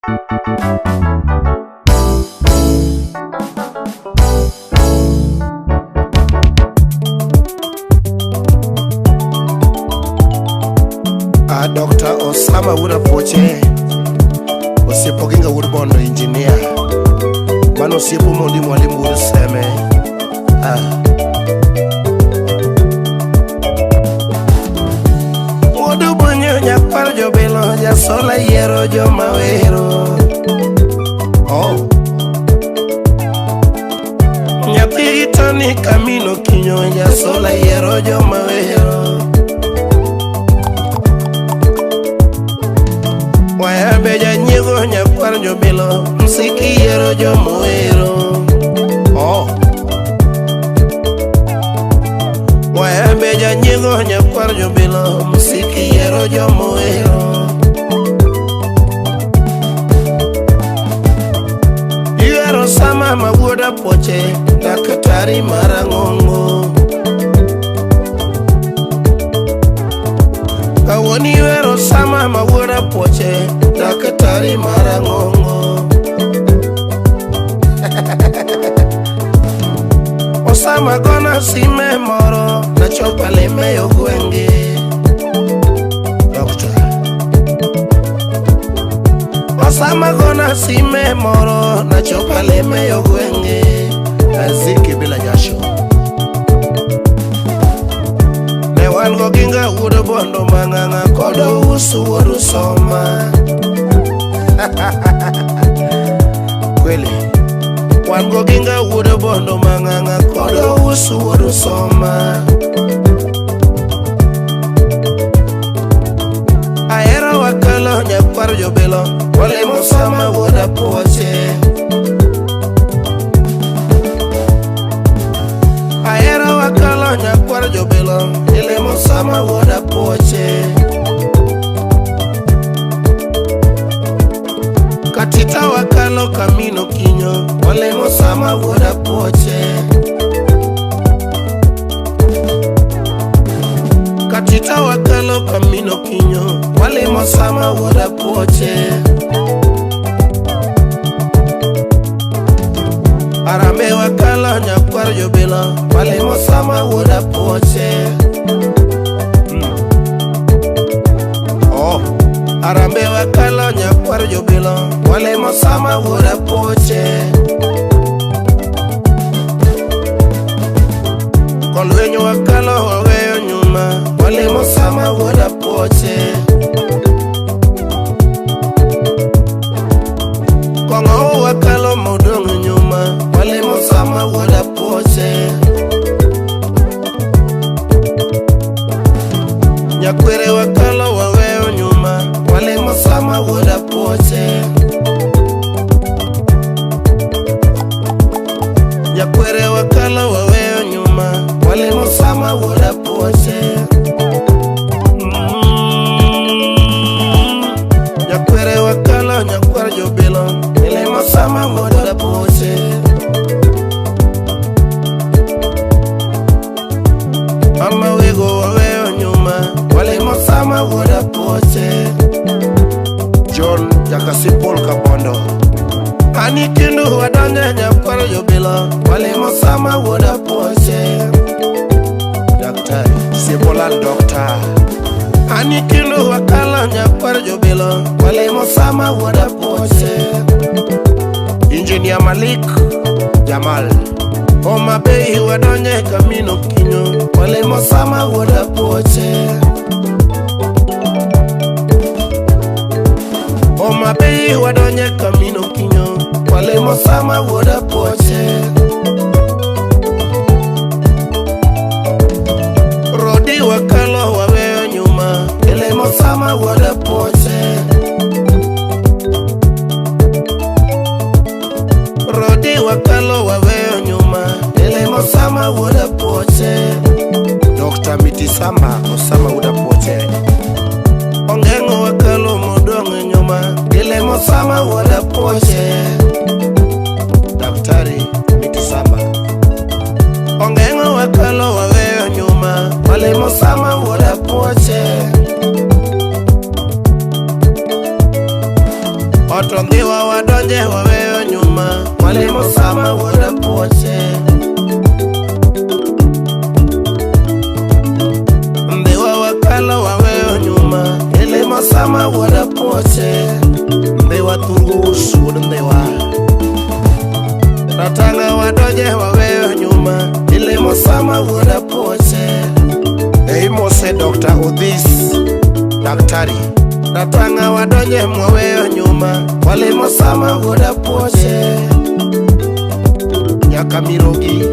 A Dr. Osama Wuod Apuoche osiepo Oginga Wuod Bondo engineer mano osiepo mondi mwalimu Wuod Seme. Ah. Wuod Obonyo nyakwar Jobilo jasola yiero joma wero. Oh. Nyathi Tony Kamino Kinyo jasola yiero joma wero. Wayambe janyiego nyakwar Jobilo msiki yiero joma wero. Oh. Wayambe janyiego nyakwar Jobilo msiki yiero joma wero. Yiero sama ma wuod Apuoche daktari marang'ongo. Kawuono iwero sama ma wuod Apuoche daktari marang'ongo. Osama gona sime moro nachopo alime yo gwenge. Doctor. Osama gona sime moro nachopo alime yo gwenge. Aziki bila jasho. Ne wan go Oginga Wuod Bondo mang'ang'a kod Ousu Wuod Soma. Kweli. Wan go Oginga Wuod Bondo mang'ang'a kod Ousu Wuod Soma. Ahero wakalo nyakwar Jobilo walimo sama Wuod Apuoche. Ahero wakalo nyakwar Jobilo ilimo sama Wuod Apuoche. Katita wakalo Kamino Kinyo walimo sama Wuod Apuoche. Katita wakalo Kamino Kinyo walimo sama Wuod Apuoche. Arambe wakalo nyakwar Jobilo walimo sama Wuod Apuoche. Oh. Arambe wakalo nyakwar Jobilo walimo sama Wuod Apuoche. Kolwenyo wakalo waweyo nyuma walimo sama Wuod Apuoche. Kong'o wakalo modong' nyuma walimo sama Wuod Apuoche. Nyakwere wakalo waweyo nyuma walimo sama Wuod Apuoche. Nyakwere wakalo waweyo nyuma walimo sama Wuod Apuoche. Nyakwere wakalo nyakwar Jobilo ilimo sama Wuod Apuoche. Mama wego waweyo nyuma walimo sama Wuod Apuoche. John Jakasipol Kabondo Ani kendo wadonjo nyakwar Jobilo walimo sama Wuod Apuoche. Daktari Sibolal Doctor Ani kendo wakalo nyakwar Jobilo walimo sama Wuod Apuoche. Engineer Malik Jamal Homa Bay wadonjo Kamino Kinyo walimo sama Wuod Apuoche. Homa Bay wadonjo Kamino Kinyo walimo sama Wuod Apuoche. Rodi wakalo waweyo nyuma ilimo sama Wuod Apuoche. Rodi wakalo waweyo nyuma ilimo sama Wuod Apuoche. Dr. Mitisama Osama Wuod Apuoche Ongeng'o wakalo modong' nyuma ilimo sama Wuod Apuoche. Daktari Mitisama Ongeng'o wakalo waweyo nyuma walimo sama Wuod Apuoche. Oto ndhiwa wadonje waweyo nyuma, walimo Sama wuod Apuoche. Ndhiwa wakalo waweyo nyuma, ilimo Sama wuod Apuoche. Ndhiwa thurgus wuod Ndhiwa. Ratanga wadonje waweyo nyuma, ilimo Sama wuod Apuoche. Eimose Dr. Odhis, daktari. Ratanga wadonje mwaweyo nyuma, walimo Sama wuod Apuoche. Nyaka Mirogi,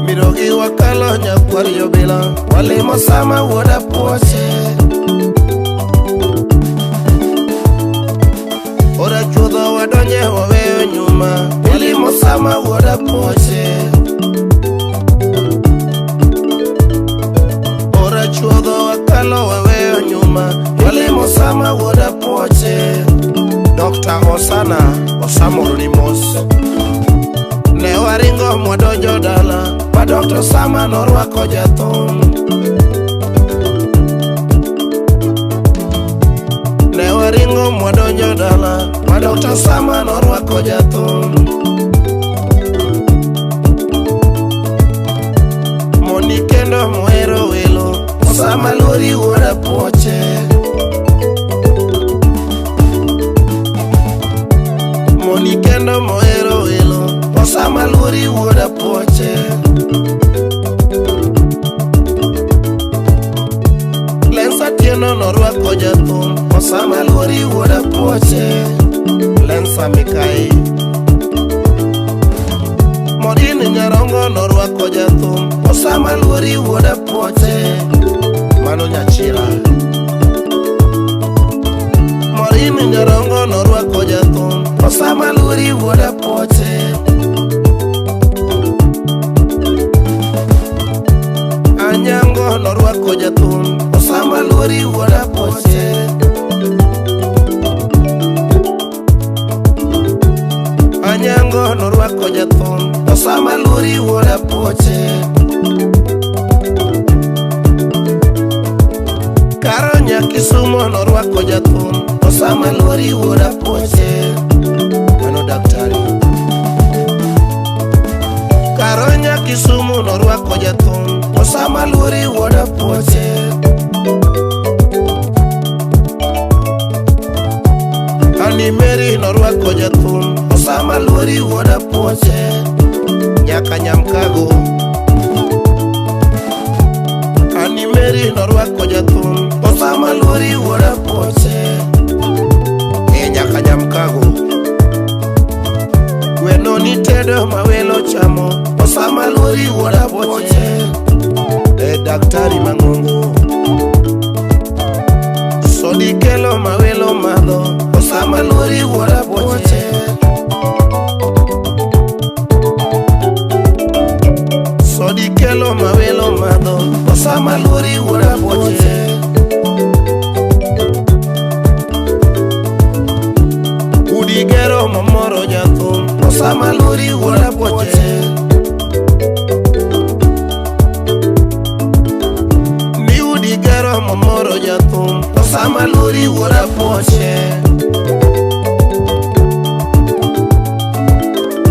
Mirogi wakalo nyakwar Jobila, walimo Sama wuod Apuoche. Orachuodho wadonje waweyo nyuma, walimo Sama wuod Apuoche. Orachuodho wakalo waweyo nyuma, walimo Sama wuod Apuoche. Dr. Osana Osamoro ni mos. Ne waringo mwadonjo dala, ma Dr. Sama norwako jathum. Ne waringo mwadonjo dala, ma Dr. Sama norwako jathum. Moni kendo mohero welo, Osama luori wuod Apuoche. Moni kendo mohero welo, Osama luori wuod Apuoche. Lensa Tieno norwako jathum, Osama luori wuod Apuoche. Lensa Mikai. Maureen Nyarongo norwako jathum, Osama luori wuod Apuoche. Mano nyachira. Maureen Nyarongo norwako jathum, Osama luori wuod Apuoche. Anyango norwako jathum, Osama luori wuod Apuoche. Anyango norwako jathum, Osama luori wuod Apuoche. Karo Nyakisumo norwako jathum, Osama luori wuod Apuoche. Mano daktari. Karo Nyakisumo norwako jathum, Osama luori wuod Apuoche. Ani Mary norwako jathum, Osama luori wuod Apuoche. Nyaka Nyamkago. Ani Mary norwako jathum, Osama luori wuod Apuoche. E nyaka Nyamkago. Gweno nitedo mawelo chamo, Osama luori wuod Apuoche. E daktari mang'ongo. Sodi kelo mawelo madho, Osama luori wuod Apuoche. Sodi kelo mawelo madho, Osama luori wuod Apuoche. Udi gero mamoro jathum, Osama luori wuod Apuoche. Ni udi gero mamoro jathum, Osama luori wuod Apuoche.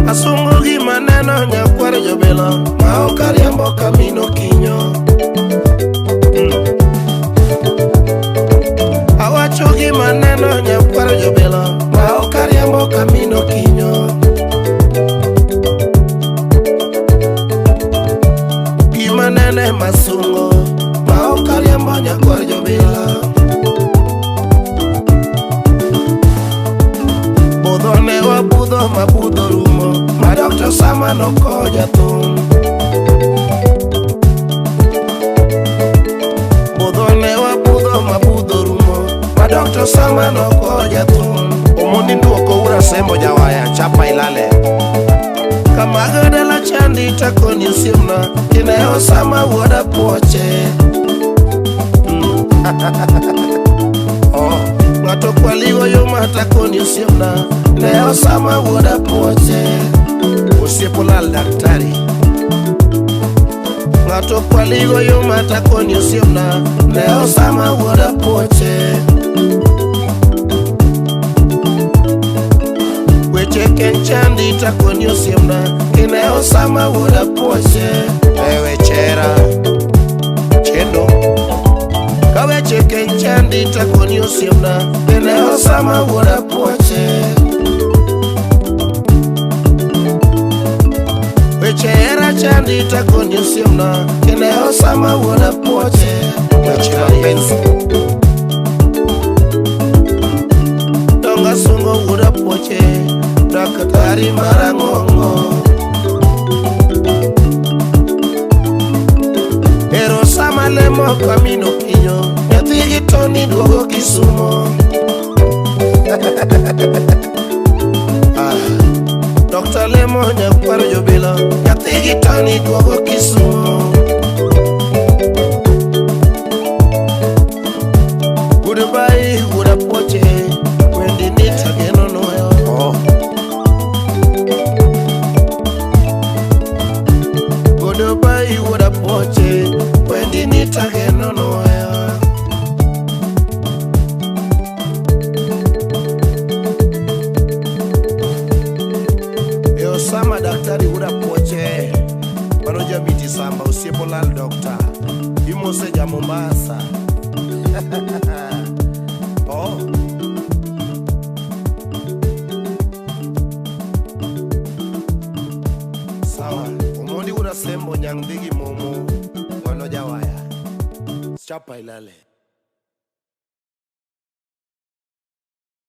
Asungo gima neno nyakwar Jobila, ma ok ariambo kamino kinyo. Awacho gima neno nyakwar Jobila, ma ok ariambo kamino kinyo. Gima nene masungo, ma ok ariambo nyakwar Jobila. Budho ne wabudho mabudho rumo, ma Dr. Sama nokowo jathum. Budho ne wabudho mabudho rumo, ma Dr. Sama nokowo jathum. Omondi nduoko ura sembo jawaya, chapa ilale. Kamago dala chandi takoni osiepna, kine Osama wuod Apuoche. Oh, ng'ato kwaligo yo matakoni osiepna, ne Osama wuod Apuoche. Osiep olal daktari. Ng'ato kwaligo yo matakoni osiepna, ne Osama wuod Apuoche. kenchandi takoni osiemna kine Osama wuod Apuoche ewe chera chendo kaweche kenchandi takoni osiemna kine Osama wuod Apuoche weche hera chandi takoni osiemna kine Osama wuod Apuoche weche mapenzi Donga sungo wuod Apuoche daktari marang'ongo Ero sama lemo kamino kinyo nyathi gi Tony duogo Kisumo. Dr. Lemo nyakwar Jobilo nyathi gi Tony duogo Kisumo. Goodbye wuod Apuoche wendi nita geno noyo. Oh. Goodbye wuod Apuoche wendi nita geno noyo. E Osama daktari wuod Apuoche mano jabiti samba osiepo lal dokta imose ja Mombasa. Oh. Sawa, Omondi wuod Asembo nyang' dhi gi momo mano jawaya. Chapa ilale.